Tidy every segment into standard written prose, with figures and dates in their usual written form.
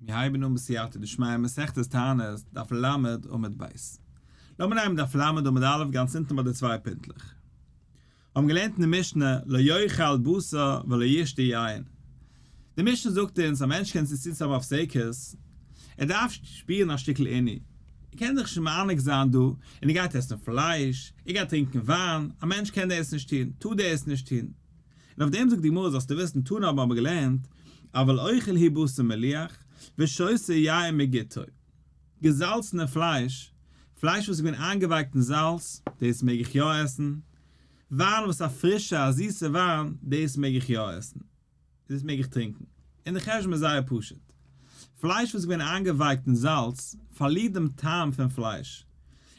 מיר הייבן אן בסייעתא דשמיא מסכת תענית, דף ל עמוד ב'. לאמיר נעמען דף ל עמוד א' גאנץ אונטן ביי די צוויי פינטלעך. האבן געלערנט אין די משנה לא יאכל בשר ולא ישתה יין. די משנה זאגט אונז א מענטש קען צו צו הפסקת, ער דארף שפירן א שטיקל עינוי. ער קען זיך נישט מענג זיין דא, און ער גייט עסן פלייש, ער גייט טרינקען וויין, א מענטש קען דאס נישט טון, טאר דאס נישט טון. און אויף דעם זאגט די גמרא זאלסטו וויסן תנא האבן מיר געלערנט אבל אוכל הוא בשר מליח ושותה יין מגיתו, געזאלצענע פלייש, פלייש וואס איז געווען איינגעווייקט אין זאלץ, דאס מעג איך יא עסן, וויין וואס א פרישע א זיסע וויין, דאס מעג איך יא עסן, דאס מעג איך טרינקען, און די חשבון איז זייער פשוט, פלייש וואס איז געווען איינגעווייקט אין זאלץ פארלירט דעם טעם פון פלייש,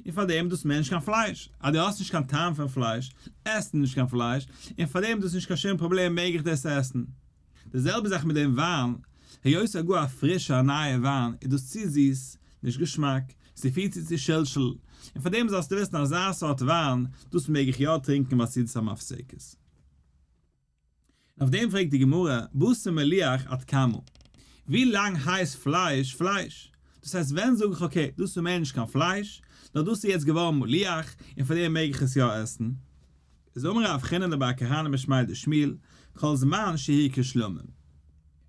און פאר דעם דאס מער נישט קיין פלייש, אז דו האסט נישט קיין טעם פון פלייש, עסטו נישט קיין פלייש, און פאר דעם דאס נישט קיין שום פראבלעם מעג איך דאס עסן. די זעלבע זאך מיט דעם וויין, היות ס'איז גאר א פרישע א נייע וויין איז דאס צו זיס, נישט געשמאק, ס'פירט צו צו שלשול, און פאר דעם זאלסטו וויסן אזא סארט וויין, דאס מעג איך יא טרינקען ביי סעודת המפסקת. און אויף דעם פרעגט די גמרא, בשר מליח עד כמה? ווי לאנג הייסט פלייש פלייש? דאס הייסט ווען זאג איך okay דאס איז מער נישט קיין פלייש, נאר דאס איז יעצט געווארן מליח און פאר דעם מעג איך עס יא עסן? איז אמר רב חיננא בר כהנא משמיה דשמואל, כל זמן שהוא כשלמים.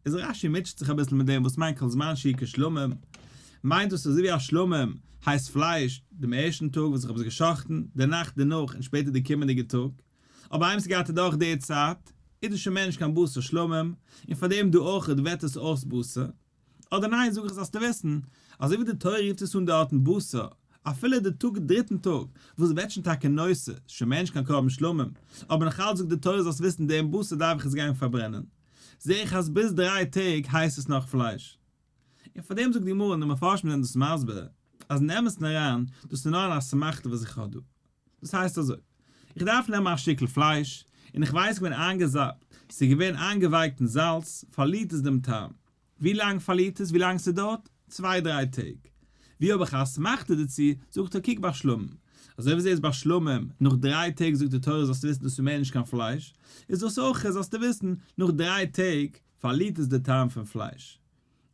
איז רש"י מוטשעט זיך אביסל מיט דעם וואס מיינט כל זמן שהוא כשלמים? מיינט דאס אזוי ווי א שלמים הייסט פלייש דעם ערשטן טאג וואס איך האב עס גע'שחט'ן, די נאכט דערנאך און שפעטער די קומענדיגע טאג? אבער איינמאל ס'גייט אדורך די צייט, איז דאס שוין מער נישט קיין בשר שלמים, און פאר דעם דא אויך ווערט עס אויס בשר. אדער ניין, זאג איך זאלסטו וויסן, אזוי ווי די תורה רופט עס אן דארטן בשר, אפילו די טאג דריטן טאג, וואס ווערט שוין טאקע נותר, איז שוין מער נישט קיין קרבן שלמים, אבער נאך אלץ זאגט די תורה זאלסט וויסן דעם בשר דארף איך עס גיין פארברענען. זע איך אז ביז דריי טעג הייסט עס נאך פלייש. און פאר דעם זאגט די גמרא און די מפרשים זענען דאס מסביר, אז אין אמת'ן אריין, דאס איז נאר אן אסמכתא וואס איך האב דא. דאס הייסט אזוי, איך דארף נעמען א שטיקל פלייש, און איך ווייס געווען איינגעזאפט, ס'איז געווען איינגעווייקט אין זאלץ, פארלירט עס דעם טעם. ווי לאנג פארלירט עס? ווי לאנג ס'דויערט? צוויי דריי טעג. ווי האב איך א אסמכתא דערצו? זאגט ער קוק ביי שלמים. אזוי ווי ס'איז ביי שלמים, נאך דריי טעג זאגט די תורה זאלסטו וויסן דאס איז מער נישט קיין פלייש, איז דאס אויך זאלסטו וויסן, נאך דריי טעג פארלירט עס די טעם פון פלייש.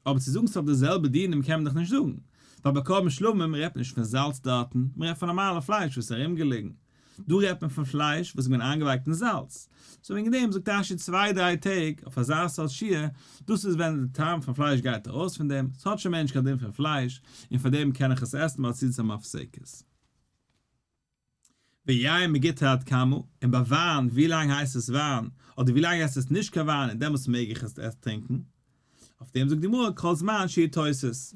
אבער צו זאגן ס'האט די זעלבע דינים קען מען דאך נישט זאגן, ווייל ביי קרבן שלמים רעדט מען נישט פון זאלץ דארטן, מ'רעדט פון נארמאלע פלייש וואס איז ארומגעליגן. דא רעדט מען פון פלייש וואס איז געווען איינגעווייקט אין זאלץ. so וועגן דעם זאגט רש"י צוויי דריי טעג אויף אזא סארט שיעור, דאס איז ווען די טעם פון פלייש גייט ארויס פון דעם, ס'האט שוין מער נישט קיין דין פון פלייש, און פאר דעם קען איך עס עסן ביי סעודת המפסקת. ויין מגיתו עד כמה, און ביי וויין, ווי לאנג הייסט עס וויין, אדער ווי לאנג הייסט עס נישט קיין וויין און דעמאלטס מעג איך עס טרינקען? אויף דעם זאגט די גמרא כל זמן שהוא תוסס,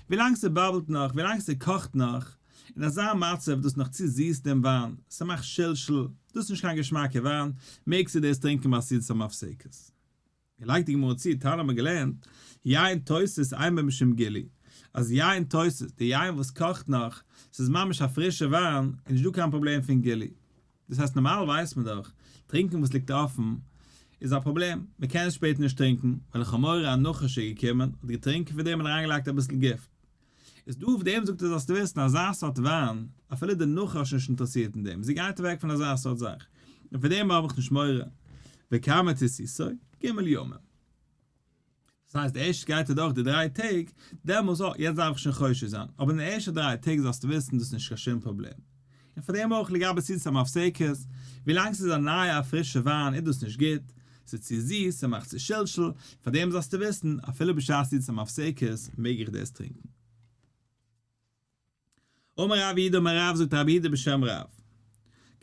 ווי לאנג ס' bubble ט נאך, ווי לאנג ס'קאכט נאך, אין אזא מצב איז דאס נאך צו זיס דעם וויין, ס'מאכט שלשול, דאס איז נישט קיין געשמאקע וויין, מעגסטו דאס טרינקען ביי סעודת המפסקת. און לייגט די גמרא צו, תנא האט מען געלערנט, יין תוסס אין בו משום גילוי, אז יין תוסס, די יין וואס קאכט נאך, ס'איז ממש א פרישע וויין, איז נישט דא קיין פראבלעם פון גילוי. דאס הייסט נארמאל ווייסט מען דאך, טרינקען וואס ליגט אפן, איז א פראבלעם, מען קען עס שפעטער נישט טרינקען, ווייל איך האב מורא א נחש איז געקומען, האט געטרינקען פון דעם און אריינגעלייגט אביסל גיפט. איז דא אויף דעם זאגט ער זאלסטו וויסן אזא סארט וויין, אפילו די נחש איז נישט אינטערעסירט אין דעם, זי גייט אוועק פון אזא סארט זאך, און פון דעם האב איך נישט מורא, וכמה תסיסו, ג' ימים. דאס הייסט ערשט גייט ער דורך די דריי טעג, דעמאלס אה, יעצט דארף איך שוין חושש זיין, אבער אין די ערשטע דריי טעג זאלסטו וויסן דאס איז נישט קיין שום פראבלעם. און פאר דעם אויך לגבי סעודת המפסקת, ווילאנג ס'איז א נייע א פרישע וויין איז דאס נישט גוט, ס'איז צו זיס, ס'מאכט צו שלשול, פאר דעם זאלסטו וויסן, אפילו בשעת סעודת המפסקת מעג איך דאס טרינקען. אמר רב יהודה אמר רב זאגט רבי יהודה בשם רב,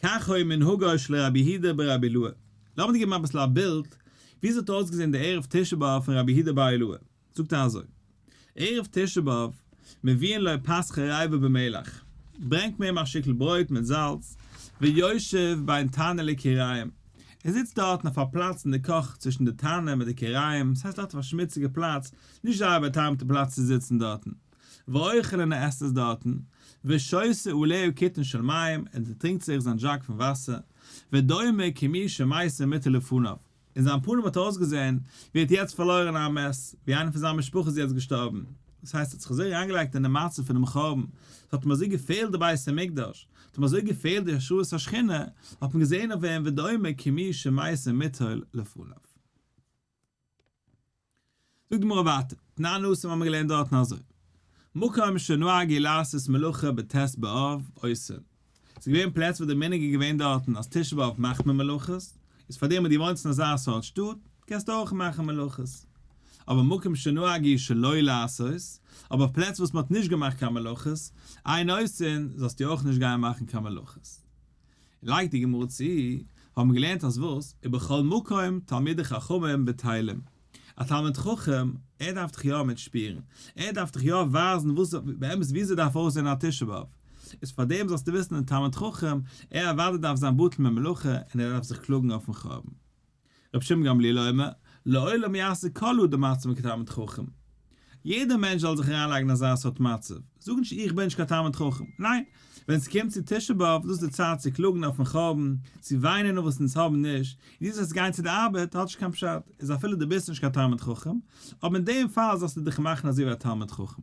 כך היה מנהגו של רבי יהודה ברבי אילעא. לאמיר דיר געבן אביסל א בילד ווי עס האט אויסגעזען די ערב תשעה באב פון רבי יהודה בר אילעא, זאגט ער אזוי, ערב תשעה באב מביאין לו פת חריבה במלח, ברענגט מען אים א שטיקל ברויט מיט זאלץ, ויושב בין תנור לכיריים, ער זיצט דארטן אויף א פלאץ אין די קאך צווישן די תנור מיט די כיריים, ס'הייסט דארט אויף א שמוציגע פלאץ, נישט זייער בא'טעמ'טע פלאץ צו זיצן דארטן, ואוכל און ער עסט עס דארטן, ושותה עליה קיתון של מים, און ער טרינקט זיך זיין jug פון וואסער, ודומה כמי שמתו מוטל לפניו, און זיין פנים האט אויסגעזען ווי ער האט יעצט פארלוירן א מת, ווי איינער פון זיין משפחה איז יעצט געשטארבן, דאס הייסט ער האט זיך אזוי אריינגעלייגט אין די מצב פונעם חורבן, עס האט אים אזוי געפעלט די בית המקדש, האט אים אזוי געפעלט די השראת השכינה, האט מען געזען אויף אים ודומה כמי שמתו מוטל לפניו. זאגט די גמרא ווייטער. תנן התם האבן מיר געלערנט דארטן אזוי, מקום שנהגו לעשות מלאכה בט' באב עושין, ס'איז געווען פלעצער וואס די מנהג איז געווען דארטן אז תשעה באב מאכט מען מלאכות, איז פארדעם אז דו וואוינסט אין אזא סארט שטאט קענסטו אויך מאכן מלאכות. אבער מקום שנהגו שלא לעשות, אבער אויף פלעצער וואס מ'האט נישט געמאכט קיין מלאכות, אין עושין, זאלסטו אויך נישט גיין מאכן קיין מלאכות. לייגט די גמרא צו, האבן מיר געלערנט אז וואס? ובכל מקום תלמידי חכמים בטלים. א תלמיד חכם, ער דארף דאך יא מיט שפירן, ער דארף דאך יא ווייזן וואס באמת וויאזוי דארף אויסזען א תשעה באב. איז פארדעם זאלסטו וויסן א תלמיד חכם, ער אוודאי דארף זיין בטל ממלאכה און ער דארף זיך קלאגן אויפן חורבן. רבי שמעון גמליאל אומר, לעולם יעשה כל אדם עצמו כתלמיד חכם. יעדער מענטש זאל זיך אריינלייגן אין אזא סארט מצב. זאג נישט איך בין נישט קיין תלמיד חכם. ניין, ווען ס'קומט צו תשעה באב, דאס איז די צייט צו קלאגן אויפן חורבן, צו וויינען אויף וואס אונז האבן נישט, און דו זאלסט גיין צו די ארבעט, האט נישט קיין פשט, איז אפילו דו ביסט נישט קיין תלמיד חכם, אבער אין דעם פאל זאלסטו דיך מאכן אזוי ווי א תלמיד חכם.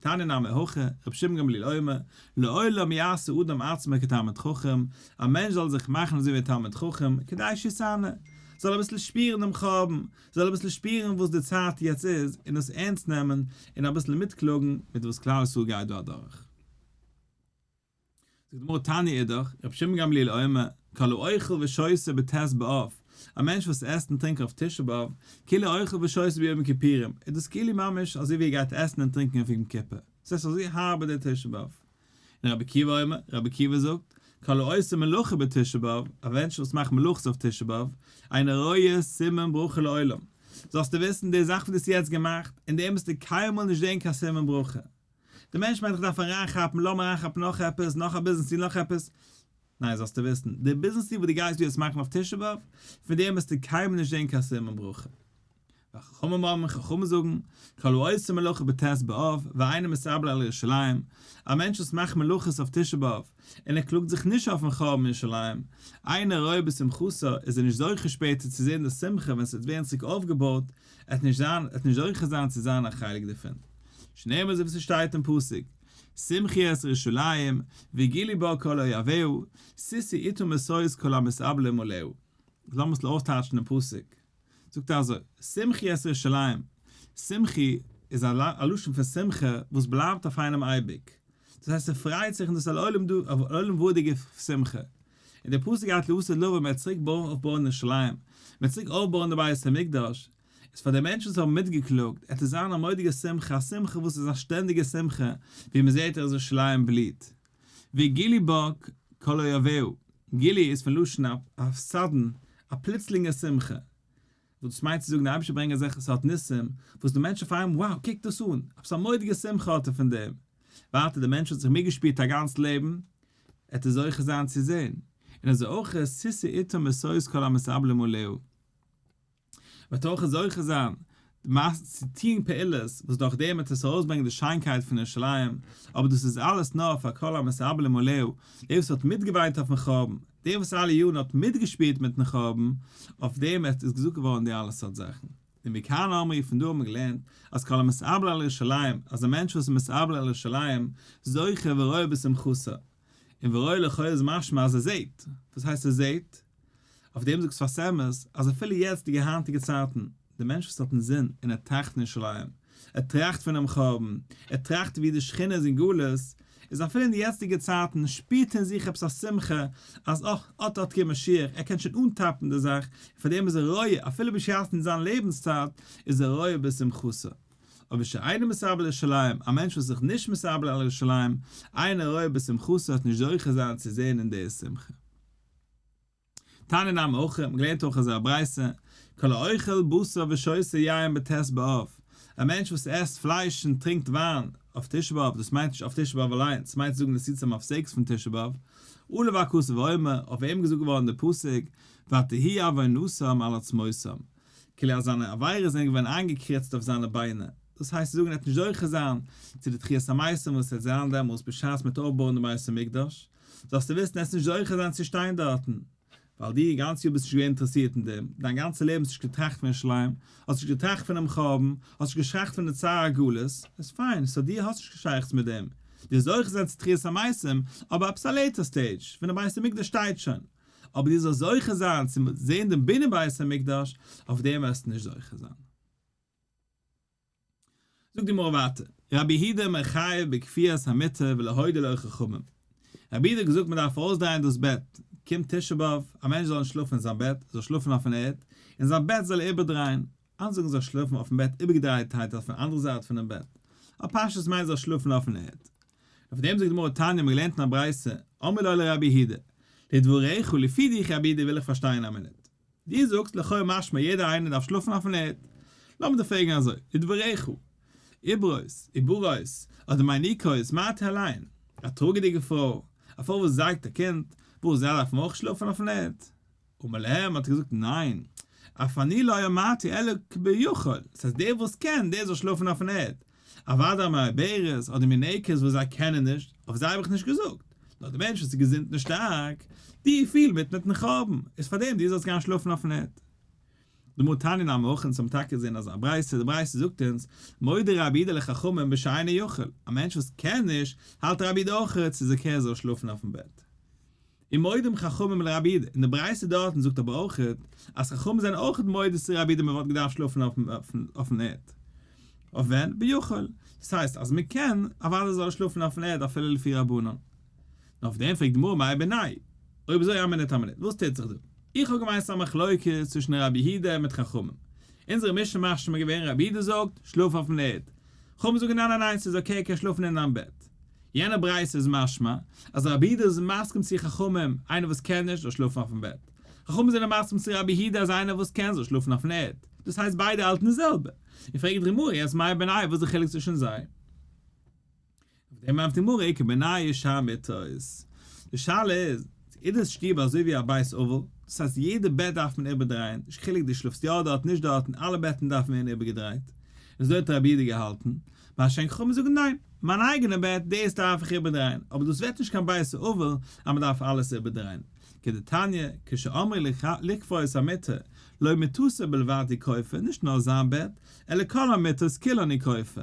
תניא נמי הכי, רבי שמעון גמליאל אומר, לעולם יעשה אדם עצמו כתלמיד חכם, א מענטש זאל זיך מאכן אזוי ווי א תלמיד חכם, כדי שיתענה, זאל אביסל שפירן דעם חורבן, זאל אביסל שפירן וואס די צייט יעצט איז, און דאס ערנסט נעמען, און אביסל מיטקלאגן מיט וואס כלל ישראל גייט דא אדורך. זאגט די גמרא תניא אידך, רבי שמעון גמליאל אומר, כל האוכל ושותה בט' באב, א מענטש וואס עסט און טרינקט אויף תשעה באב, כאילו אוכל ושותה ביום הכיפורים, איז דאס כאילו ממש אזוי ווי ער גייט עסן און טרינקען אויף יום כיפור, ס'איז אזוי הארב די תשעה באב. און רבי עקיבא אומר, רבי עקיבא זאגט, כל העושה מלאכה בתשעה באב, א מענטש וואס מאכט מלאכות אויף תשעה באב, אינו רואה סימן ברכה לעולם, זאלסטו וויסן, די זאך וואס דו האסט יעצט געמאכט, אין דעם וועסטו קיינמאל נישט זען קיין סימן ברכה. דער מענטש מיינט איך דארף אריינכאפן, לאמיר אריינכאפן נאך עפעס, נאך א ביזנעס דיל, נאך עפעס. ניין, זאלסטו וויסן, די ביזנעס דיל וואס דו גייסט דא יעצט מאכן אויף תשעה באב, פון דעם וועסטו קיינמאל נישט זען קיין סימן ברכה. וחכמים אומרים, חכמים זאגן, כל העושה מלאכה בט' באב, ואינו מתאבל על ירושלים, א מענטש וואס מאכט מלאכות אויף תשעה באב, און ער קלאגט זיך נישט אויפן חורבן ירושלים, אינו רואה בשמחתה, איז ער נישט זוכה שפעטער צו זען די שמחה ווען ס'וועט ווערן צוריק אויפגעבויט, ער וועט נישט זיין, ער וועט נישט זוכה זיין צו זיין א חלק דערפון. שנאמר אזוי ווי ס'שטייט אין פסוק, שמחו את ירושלים, וגילו בה כל אוהביה, שישו אתה משוש כל המתאבלים עליה. לאמיר אביסל אויסטייטשן דעם פסוק. זאגט ער אזוי, שמחו את ירושלים, שמחו איז א לשון פון שמחה וואס בלייבט אויף איינעם אייביג, דאס הייסט ער פרייט זיך און דאס איז א לעולם ועד'יגע שמחה, און דער פסוק גייט לעתיד לבוא מען וועט צוריק אויפבויען ירושלים, מען וועט צוריק אויפבויען די בית המקדש, איז פאר די מענטשן וואס האבן מיטגעקלאגט, עט עס זיין א מורא'דיגע שמחה, א שמחה וואס איז א שטענדיגע שמחה, ווי מען זעט אז ירושלים בליהט. וגילו בה כל אוהביה, גילו איז פון לשון א sudden, א פלוצלינגע שמחה, וואס דאס מיינט צו זאגן די אייבערשטער ברענגט אזעלכע סארט ניסים, וואס די מענטש אויף איינמאל wow קוק דאס אן, עפעס א מורא'דיגע שמחה האט ער פון דעם, ווייטער די מענטש האט זיך מיטגעשפירט א גאנץ לעבן, עט ער זוכה זיין צו זען, און אזוי אויך שישו אתה משוש כל המתאבלים עליה. וועט אויך זוכה זיין צו טוהן פעולות וואס דורך דעם וועט עס ארויסברענגען די שיינקייט פון ירושלים, אבער דאס איז אלעס נאר פאר כל המתאבלים עליה, דער וואס האט מיטגעוויינט אויפן חורבן, דער וואס אלע יארן האט מיטגעשפירט מיטן חורבן, אויף דעם איז געזאגט געווארן די אלע סארט זאכן. און מכאן אמרו, פון דא האט מען געלערנט, אז כל המתאבל על ירושלים, אז א מענטש וואס איז מתאבל על ירושלים, זוכה ורואה בשמחתה, און ורואה לכאו' איז משמע אז ער זעהט. וואס הייסט ער זעהט? אויף דעם זאגט שפת אמת אז אפילו יעצטיגע היינטיגע צייטן, דער מענטש וואס האט אינזין און ער טראכט פון ירושלים, ער טראכט פונעם חורבן, ער טראכט ווי די שכינה איז אין גלות, איז אפילו אין די יעצטיגע צייטן שפירט ער אין זיך עפעס א שמחה אז אה, אט אט קומט משיח, ער קען שוין אנטאפן די זאך, און פאר דעם איז ער רואה, אפילו בשעת אין זיין לעבנס צייט איז ער רואה בשמחתה. אבער שאינו מתאבל ירושלים, א מענטש וואס איז זיך נישט מתאבל על ירושלים, אינו רואה בשמחתה וועט נישט זוכה זיין צו זען אין די שמחה. תניא נמי הכי, מען געלערנט אויך אזא ברייתא, כל האוכל בשר ושותה יין בט' באב, א מענטש וואס עסט פלייש און טרינקט וויין אויף תשעה באב, דאס מיינט נישט אויף תשעה באב אליין, ס'מיינט צו זאגן די סעודה המפסקת פון תשעה באב, עליו הכתוב אומר, אויף אים געזאגט געווארן די פסוק, ותהי עוונותם על עצמותם, כאילו אז זיינע עבירות זענען געווען איינגעקריצט אויף זיינע ביינער, דאס הייסט צו זאגן ער וועט נישט זוכה זיין צו די תחיית המתים וואס וועט זיין דעמאלס בשעת מ'וועט אויפבויען די בית המקדש, זאלסטו וויסן עסט נישט זוכה זיין צו שטיין דארטן, ווייל דו גאנץ יאר ביסט נישט געווען אינטערעסירט אין דעם, דיין גאנצע לעבן האסט נישט געטראכט פון ירושלים, האסט נישט געטראכט פונעם חורבן, האסט נישט געטראכט פון די צער הגלות, איז פיין, so דו האסט נישט קיין שייכות מיט דעם, דו וועסט זוכה זיין צו תחיית המתים, אבער עפעס א later stage, ווען די בית המקדש שטייט שוין. אבער דו זאלסט זוכה זיין צו זען דעם בנין בית המקדש, אויף דעם וועסטו נישט זוכה זיין. זאגט די גמרא ווייטער, רבי יהודה מחייב בכפיית המיטה ולא הודו לו חכמים. רבי יהודה האט געזאגט מען דארף אויסדרייען דאס בעט, קומט תשעה באב, א מענטש זאל נישט שלאפן אין זיין בעט, ער זאל שלאפן אויפן ערד, און זיין בעט זאל ער איבערדרייען, אנדערע זאגן זאל שלאפן אויפן בעט איבערגעדרייטהייט אויפן אנדערע זייט פונעם בעט, אבער פשטות מיינט זאל שלאפן אויפן ערד. אויף דעם זאגט די גמרא תניא מ'האט געלערנט אין א ברייתא, אמרו לו לרבי יהודה, לדבריך לפי דיך רבי יהודה וויל איך פארשטיין א מינוט. דו זאגסט לכאו' משמע יעדער איינער דארף שלאפן אויפן ערד. לאמיר דיר פרעגן אזוי, לדבריך, עוברות, עוברות, אדער מיניקות, מה תעליין? א טראגעדיגע פרוי, א פרוי וואס זייגט א קינד, וואס זיי דארפן אויך שלאפן אויפן ערד? אמר להם האט ער געזאגט ניין, אף אני לא אמרתי אלא כביכול, דאס הייסט דער וואס קען דער זאל שלאפן אויפן ערד, אוודאי מעוברת אדער מינקת וואס זיי קענען נישט, אויף זיי האב איך נישט געזאגט, נאר די מענטש וואס איז געזונט און שטארק, די פיל מיט מיטן חורבן, איז פארדעם דו זאלסט גיין שלאפן אויפן ערד. דמר תניא נמי הכי, אונז האבן טאקע געזען אזא ברייתא, די ברייתא זאגט אונז, מודה רבי יהודה לחכמים בשאינו יכול, א מענטש וואס קען נישט, האלט רבי יהודה אויך ס'איז okay ער זאל שלאפן אויפן בעט. און מודים חכמים לרבי יהודה, און די ברייתא דארטן זאגט אבער אויכעט אז חכמים זענען אויכעט מודה צו רבי יהודה מען וואלט געדארפט שלאפן אויפן ערד. אויף ווען? ביכול. דאס הייסט אז מען קען, אוודאי זאל ער שלאפן אויפן ערד אפילו לפי רבנן. נאר אויף דעם פרעגט די גמרא מאי בינייהו? אויב אזוי א מינוט א מינוט, וואס טוט זיך דא? איך האב געמיינט ס'איז א מחלוקת צווישן רבי יהודה מיט חכמים. אונזערע משנה משמע געווען רבי יהודה זאגט, שלאף אויפן ערד. חכמים זאגן ניין ניין ניין ס'איז okay קענסט שלאפן אין דיין בעט. יענע ברייתא איז משמע אז רבי יהודה איז מסכים צו חכמים, איינער וואס קען נישט זאל שלאפן אויפן בעט. חכמים זענען מסכים צו רבי יהודה אז איינער וואס קען זאל שלאפן אויפן ערד. דאס הייסט ביידע האלטן די זעלבע. און פרעגט די גמרא יעצט מאי בינייהו וואס איז די חילוק צווישן זיי? אויף דעם ענטפערט די גמרא איכא בינייהו שאר מיטות. די שאלה איז, איז דאס שטוב אזוי ווי א בית אבל? דאס הייסט יעדע בעט דארף מען איבערדרייען, נישט חילוק דו שלאפסט יא דארט נישט דארטן אלע בעטן דארפן ווערן איבערגעדרייט. און אזוי האט רבי יהודה געהאלטן. מה שאין כן חכמים זאגן ניין, מיין אייגענע בעט דאס דארף איך איבערדרייען, אבער דאס ווערט נישט קיין בית אבל אז מען דארף אלעס איבערדרייען, כדתניא, כשאמרו לכפות המיטה, לא מיטתו בלבד הוא כופה, נישט נאר זיין בעט, אלא כל המיטות כולן הוא כופה,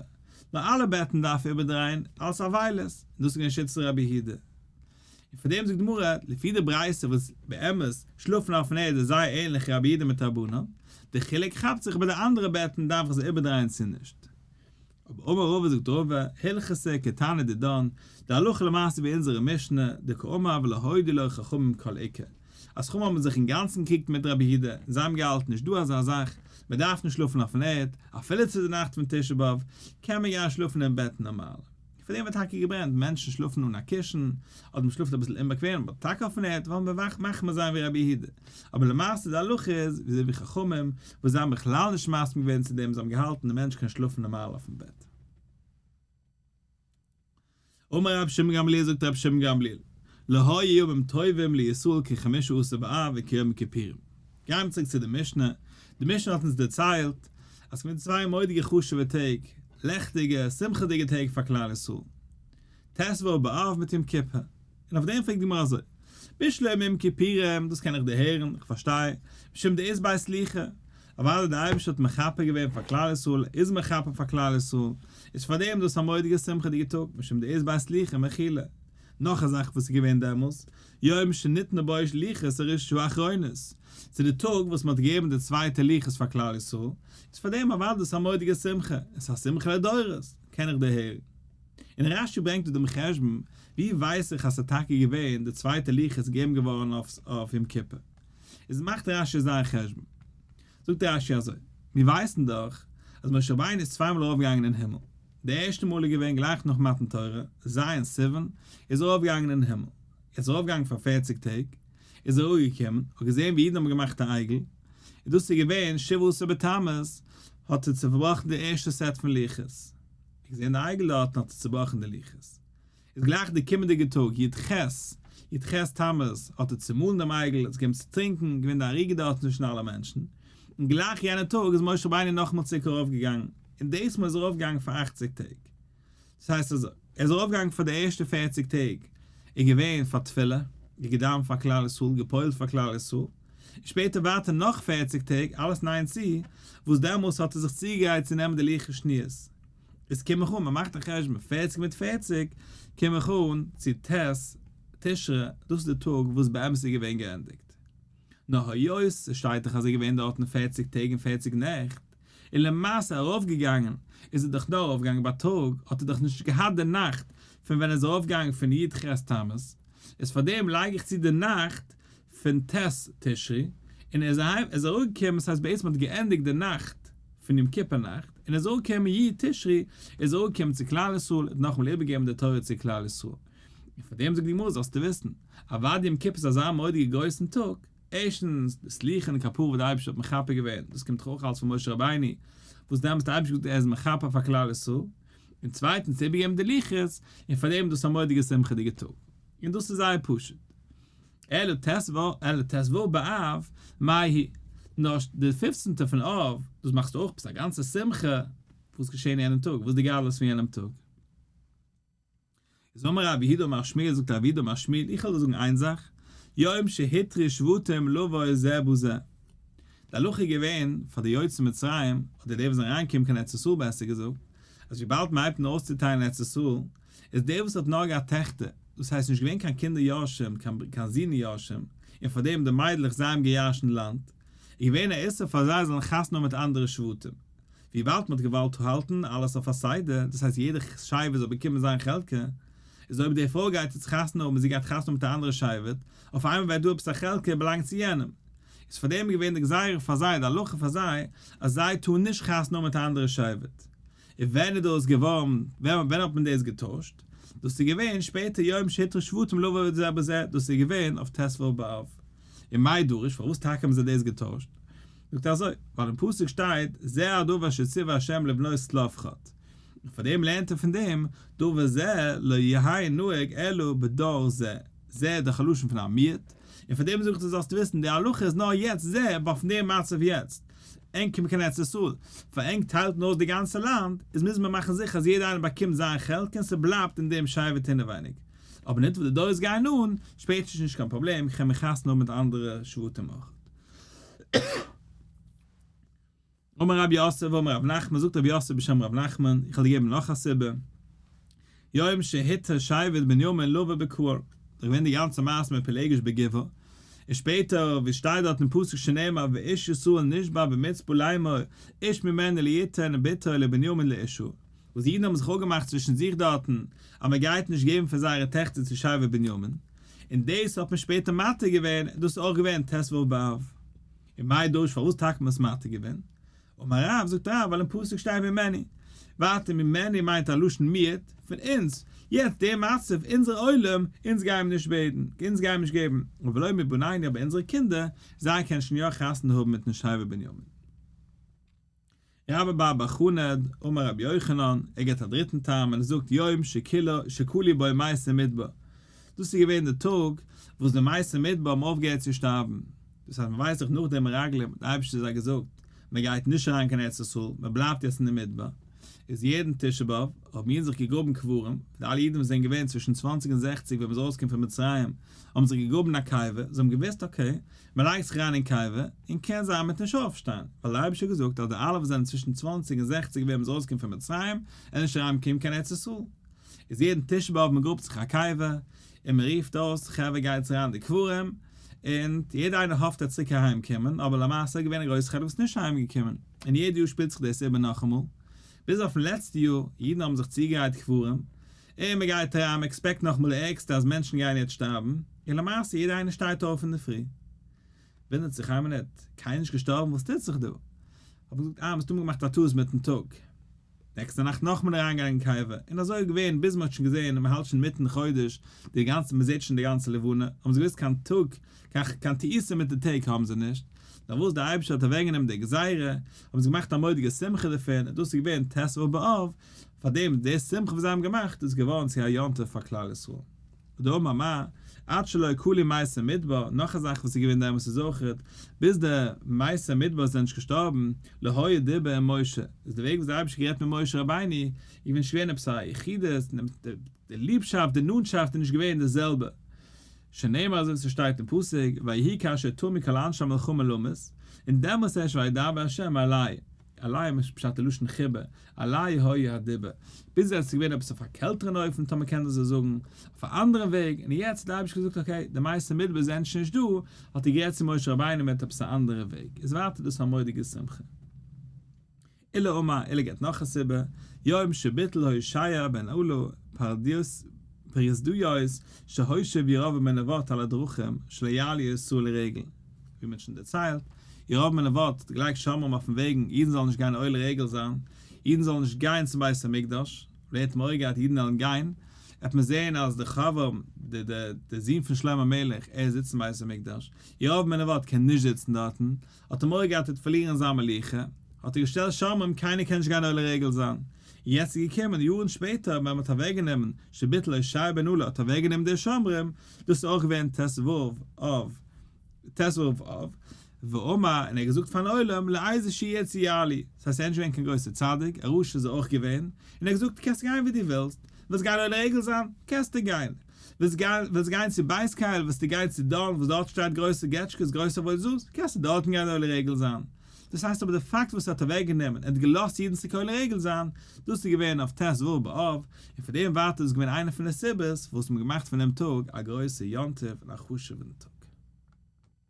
נאר אלע בעטן דארף איבערדרייען, אלס אבילות, און דאס איז געווען שיטת רבי יהודה. און פאר דעם זאגט די גמרא, לפי די ברייתא וואס באמת שלאפן אויפן ערד איז זייער ענליך רבי יהודה מיט רבנן, די חילוק כאפט זיך ביי די אנדערע בעטן דארף איך זיי איבערדרייען צו נישט. אבער אמר רבא זאגט רבא, הלכתא כתנא דידן, די הלכה למעשה ווי אונזערע משנה, דקאמר ולא הודו לו חכמים כל עיקר, אז חכמים האבן זיך אינגאנצן געקריגט מיט רבי יהודה, און זיי האבן געהאלטן נישט דא אזא זאך, מען דארף נישט שלאפן אויפן ערד, אפילו צו די נאכט פון תשעה באב, קען מען גיין שלאפן אין בעט נארמאל. פאר דעם ווערט טאקע געברענט, מענטשן שלאפן אן א קישן, אדער מען שלאפט אביסל אומבאקוועם, אבער טאקע אויפן ערד, ווייל מען וואכט מחמיר זיין ווי רבי יהודה. אבער למעשה די הלכה איז, וויאזוי ווי חכמים, וואס זיי האבן בכלל נישט מסכים געווען צו דעם, זיי האבן געהאלטן די מענטש קען שלאפן נארמאל אויפן בעט. אמר רבי שמעון גמליאל זאגט רבי שמעון גמליאל, לא היו ימים טובים לישראל כחמשה עשר באב וכיום הכיפורים. גייען מיר צוריק צו די משנה, די משנה האט אונז דערציילט אז ס'געווען צוויי מורא'דיגע חשוב'ע טעג, לעכטיגע, שמחה'דיגע טעג פאר כלל ישראל, ט' ו' באב מיט יום כיפור, און אויף דעם פרעגט די גמרא אזוי, בשלמא יום כיפורים, דאס קען איך דערהערן, איך פארשטיי, משום דאית ביה סליחה, אוודאי דער אייבערשטער האט מכפר געווען פאר כלל ישראל, איז מכפר פאר כלל ישראל, איז פאר דעם דאס א מורא'דיגע שמחה'דיגע טאג, משום דאית ביה סליחה ומחילה. נאך א זאך וואס איז געווען דעמאלס, יום שניתנו בו לוחות האחרונות, צו די טאג וואס מען האט געגעבן די צווייטע לוחות פאר כלל ישראל, איז פאר דעם אוודאי דאס א מורא'דיגע שמחה, עס איז א שמחה לדורות, קען איך דערהערן. און רש"י ברענגט דא דעם חשבון, ווי ווייס איך אז ס'איז טאקע געווען די צווייטע לוחות געגעבן געווארן אויף יום כיפור? איז מאכט רש"י זיין חשבון. זאגט רש"י אזוי, מיר ווייסן דאך אז משה רבינו איז צוויי מאל ארויפגעגאנגען אין הימל, די ערשטע מאל איז געווען גלייך נאך מתן תורה, ז' סיוון, איז ער ארויפגעגאנגען אין הימל, ער איז ארויפגעגאנגען פאר פערציג טעג, איז ער אראפגעקומען, האט געזען ווי אידן האבן געמאכט א עגל, און דאס איז געווען שבעה עשר בתמוז, האט ער צעבראכן די ערשטע סעט פון לוחות, ער האט געזען די עגל דארטן האט ער צעבראכן די לוחות. איז גלייך די קומענדיגע טאג י ח, י ח תמוז, האט ער צומאלן דעם עגל, עס געגעבן צו טרינקען, געווען די הריגה דארט צווישן אלע מענטשן, און גלייך יענע טאג איז משה רבינו נאכאמאל צוריק ארויף געגאנגען, און דאס מאל איז ער ארויף געגאנגען פאר אכציג טעג. דאס הייסט אזוי, ער איז ארויף געגאנגען פאר די ערשטע פערציג טעג, איז געווען פאר תפילה, געדאווענט פאר כלל ישראל, גע'פועל'ט פאר כלל ישראל, און שפעטער ווייטער נאך פערציג טעג, אלעס ניין צו, וואס דעמאלס האט ער זיך צוגעגרייט צו נעמען די לוחות שניות. איז קום איך אן, מען מאכט א חשבון, פערציג מיט פערציג, קום איך אן צו ט' תשרי, דאס איז די טאג וואס באמת איז געווען געענדיגט. נאר היות עס שטייט דאך אז ער איז געווען דארטן פערציג טעג און פערציג נעכט, און למעשה ארויפגעגאנגען איז ער דאך נאר ארויפגעגאנגען בייטאג, האט ער דאך נישט געהאט די נאכט פון ווען ער איז ארויפגעגאנגען פון י ח תמוז, איז פארדעם לייג איך צו די נאכט פון ט' תשרי, און ער איז אהיים, ער איז אראפגעקומען, ס'הייסט בעצם מ'האט געענדיגט די נאכט פון יום כיפור נאכט, און ער איז אראפגעקומען י תשרי, איז ער אראפגעקומען צו כלל ישראל, האט נאכאמאל איבערגעגעבן די תורה צו כלל ישראל. און פאר דעם זאגט די גמרא זאלסטו וויסן, אוודאי יום כיפור איז אזא מורא'דיגע גרויסן טאג, ערשטנס, די סליחה און כפרה וואס די אייבערשטער האט מכפר געווען, דאס קומט דאך אויך אלץ פון משה רבינו, וואס דעמאלטס האט די אייבערשטער געזאגט ער איז מכפר פאר כלל ישראל, און צווייטנס איבערגעבן די לוחות, און פאר דעם איז דאס א מורא'דיגע שמחה'דיגע טאג. און דאס איז זייער פשוט. אלא ט ו, אלא ט ו באב, מאי היא? נאר די פופצנטע פון אב, דאס מאכסטו אויך עפעס א גאנצע שמחה, וואס געשען יענעם טאג? וואס איז די גדלות פון יענעם טאג? איז אמר רב יהודה אמר שמואל, זאגט רב יהודה אמר שמואל, איך וועל דיר זאגן איין זאך, יום שהותרו שבטים לבוא זה בזה. די הלכה איז געווען פאר די יוצאי מצרים, אדער די וואס זענען אריינגעקומען קיין ארץ ישראל בעסער געזאגט, אז וויבאלד מען הייבט אן אויסצוטיילן ארץ ישראל, איז דער וואס האט נאר געהאט טעכטער, דאס הייסט נישט געווען קיין קינדער יורשים, קיין זין יורשים, און פאר דעם די מיידלעך זיי האבן געירשנט לאנד, איז געווען א איסור פאר זיי זאלן חתונה האבן מיט אנדערע שבטים. וויבאלד מען האט געוואלט האלטן אלעס אויף א סדר, דאס הייסט יעדע שבט זאל באקומען זיין חלקה, איז אויב די פרוי גייט יעצט חתונה האבן און זי גייט חתונה האבן מיט א אנדערע שבט, אויף איינמאל ווערט דא עפעס א חלקה באלאנגט צו יענעם. איז פאר דעם געווען די גזירה פאר זיי, די הלכה פאר זיי, אז זיי טארן נישט חתונה האבן מיט א אנדערע שבט. און ווען איז דאס געווארן, ווען האט מען דאס געטוישט? דאס איז געווען שפעטער יום שהותרו שבטים לבוא זה בזה, דאס איז געווען אויף ט ו באב. און מאי דרוש, פארוואס טאקע האבן זיי דאס געטוישט? זאגט ער אזוי, ווייל אין פסוק שטייט זה הדבר שציווה ה' לבנות צלפחד, און פאר דעם לערנט ער פון דעם, דבר זה לא יהא נהוג אלא בדור זה, זה איז דאך א לשון פון א מיעוט, און פאר דעם זאגט ער זאלסט וויסן די הלכה איז נאר יעצט זה, אויף דעם מצב יעצט, ענק קומען קיין ארץ ישראל, פאר ענק טיילט מען אויס די גאנצע לאנד, איז מוז מען מאכן זיכער אז יעדער איינער באקומט זיין חלק און ס'בלייבט אין דעם שבט אינעווייניג, אבער ניט וואס די דורות גייען אן, שפעטער איז נישט קיין פראבלעם, כ'קען מיך חתונה האבן מיט אנדערע שבטים אויך. אמר רב יוסף אמר רב נחמן, זאגט רב יוסף בשם רב נחמן, איך וועל דיר געבן נאך א סיבה, יום שהותר שבט בנימין לבוא בקהל, דאך געווען די גאנצע מעשה מיט פילגש בגבעה, און שפעטער ווי שטייט דארט אין פסוק שנאמר ואיש ישראל נשבע במצפה לאמור איש ממנו לא יתן בתו לבנימין לאשה, וואס די אידן האבן זיך אפגעמאכט צווישן זיך דארטן אז מען גייט נישט געבן פון זייערע טעכטער צו שבט בנימין, און דאס האט מען שפעטער מתיר געווען, און דאס איז אויך געווען ט ו באב. און מאי דרוש פארוואס טאקע מען עס מתיר געווען? אמר רב, זאגט רב, ווייל אין פסוק שטייט ממנו. ווייטער ממנו מיינט א לשון מיעוט, פון אונז, יעצט דער מצב, אונזער עולם, אונז גייען נישט בעטן, אונז גייען נישט געבן, ולא מבנינו אבער אונזערע קינדער, זיי קענען שוין יא חתונה האבן מיטן שבט בנימין. רבה בר בר חנה אמר רבי יוחנן, ער געבט א דריטן טעם און ער זאגט יום שכלו בו מתי מדבר, דאס איז געווען די טאג וואס די מתי מדבר האבן אויפגעהערט צו שטארבן, דאס הייסט מען ווייסט דאך נאך די מרגלים האט די אייבערשטער זיי געזאגט מען גייט נישט אריין קיין ארץ ישראל, מען בלייבט יעצט אין די מדבר, איז יעדן תשעה באב האבן אידן זיך געגראבן קברים, די אלע אידן וואס זענען געווען צווישן צוואנציג און זעכציג ווען מען איז ארויסגעקומען פון מצרים האבן זיך געגראבן א קבר, זיי האבן געוואוסט okay, מען לייגט זיך אריין אין קבר, און קען זיין מ'וועט נישט אויפשטיין, ווייל דער אייבערשטער האט געזאגט אז די אלע וואס זענען צווישן צוואנציג און זעכציג ווען מ'איז ארויסגעקומען פון מצרים, וועלן נישט אריינקומען קיין ארץ ישראל. איז יעדן תשעה באב מען גראבט זיך א קבר, און מען רופט אויס חברה גייטס אריין די קברים, און יעדער איינער האפט ער וועט צוריק אהיים קומען, אבער למעשה איז געווען א גרויסע חלק וואס איז נישט אהיים געקומען, און יעדע יאר שפילט זיך דאס איבער נאכאמאל, ביז אויפן לעצטע יאר, אידן האבן זיך צוגעגרייט קברים, און מען גייט אריין, מען expect נאכאמאל די ערגסטע אז מענטשן גייען יעצט שטארבן, און למעשה יעדער איינער שטייט אויף אינדערפרי, וואונדערט זיך איין מינוט, קיינער נישט געשטארבן וואס טוט זיך דא? האט מען געזאגט אה מסתמא געמאכט א טעות מיטן טאג, נעקסטע נאכט נאכאמאל אריינגיין אין קבר, און אזוי איז געווען ביז מען האט שוין געזען מען האלט שוין אינמיטן חודש, די גאנצע מען זעט שוין די גאנצע לבנה, האבן זיי געוואוסט קיין טאג, קיין קיין טעותים מיט די טעג האבן זיי נישט, נאר וואס דער אייבערשטער האט אוועקגענומען די גזירה, האבן זיי געמאכט א מורא'דיגע שמחה דערפון, און דאס איז געווען ט ו באב, פאר דעם די שמחה וואס זיי האבן געמאכט איז געווארן צו א יום טוב פאר כלל ישראל. דאמר מר, עד שלא כלו מתי מדבר, נאך א זאך וואס איז געווען דעמאלס איז אויכעט, ביז די מתי מדבר זענען נישט געשטארבן, לא היה דיבור עם משה, איז די וועג וואס די אייבערשטער האט גערעדט מיט משה רבינו, איז נישט געווען עפעס א יחידות, די ליבשאפט, די נאנטשאפט איז נישט געווען די זעלבע. שנאמר אזוי ווי ס'שטייט אין פסוק, ויהי כאשר תמו כל אנשי המלחמה למות, און דעמאלס ערשט וידבר ה' אלי. אלי איז פשט די לשון חיבה, אלי היה הדיבור. ביז יעצט איז געווען עפעס אויף א קעלטערן אופן טאמער קען דאס אזוי זאגן, אויף א אנדערן וועג, און יעצט האט דער אייבערשטער געזאגט okay, די מתי מדבר זענען שוין נישט דא, האט ער גערעדט צו משה רבינו מיט עפעס א אנדערע וועג, איז ווייטער דאס א מורא'דיגע שמחה. עולא אמר, עולא געבט נאך א סיבה, יום שביטל הושע בן אלה פרוזדיות שהושיב ירבעם בן נבט על הדרכים שלא יעלו ישראל לרגל, ווי מען האט שוין דערציילט, ירבעם בן נבט האט געלייגט שומרים אויפן וועגן אידן זאלן נישט גיין עולה רגל זיין, אידן זאלן נישט גיין צום בית המקדש, ווייל ער האט מורא געהאט אידן וועלן גיין, וועט מען זען אז דער רחבעם, דער זון פון שלמה המלך, ער זיצט אין בית המקדש, ירבעם בן נבט קען נישט זיצן דארטן, האט ער מורא געהאט ער וועט פארלירן זיין מלוכה, האט ער געשטעלט שומרים קיינער קען נישט גיין עולה רגל זיין, און יעצט איז געקומען יארן שפעטער ווען מען האט אוועק גענומען שביטל הושע בן אלה האט אוועק גענומען די שומרים, דאס איז אויך געווען ט"ו אב, ט"ו אב, ואמר, און ער האט געזאגט פארן עולם, לאיזה שירצו יעלו, דאס הייסט ער איז נישט געווען קיין גרויסער צדיק, א רשע איז ער אויך געווען, און ער האט געזאגט קענסט גיין ווי דו ווילסט, ווילסט גיין עולה רגל זיין, קענסטו גיין. ווילסט גיין ווילסט גיין צו בית קל, ווילסטו גיין צו דן וואס דארט שטייט גרויסע געטשקעס גרויסע עבודה זרות, קענסטו דארטן גיין עולה רגל זיין. דאס הייסט אבער די פאקט וואס ער האט אוועק גענומען און האט געלאזט אידן צוריק עולה רגל זיין, דאס איז געווען אויף ט"ו באב, און פון דעם ווייטער איז געווען איינע פון די סיבות וואס מען האט געמאכט פון דעם טאג א גרויסע יום טוב און א חשוב'ן טאג.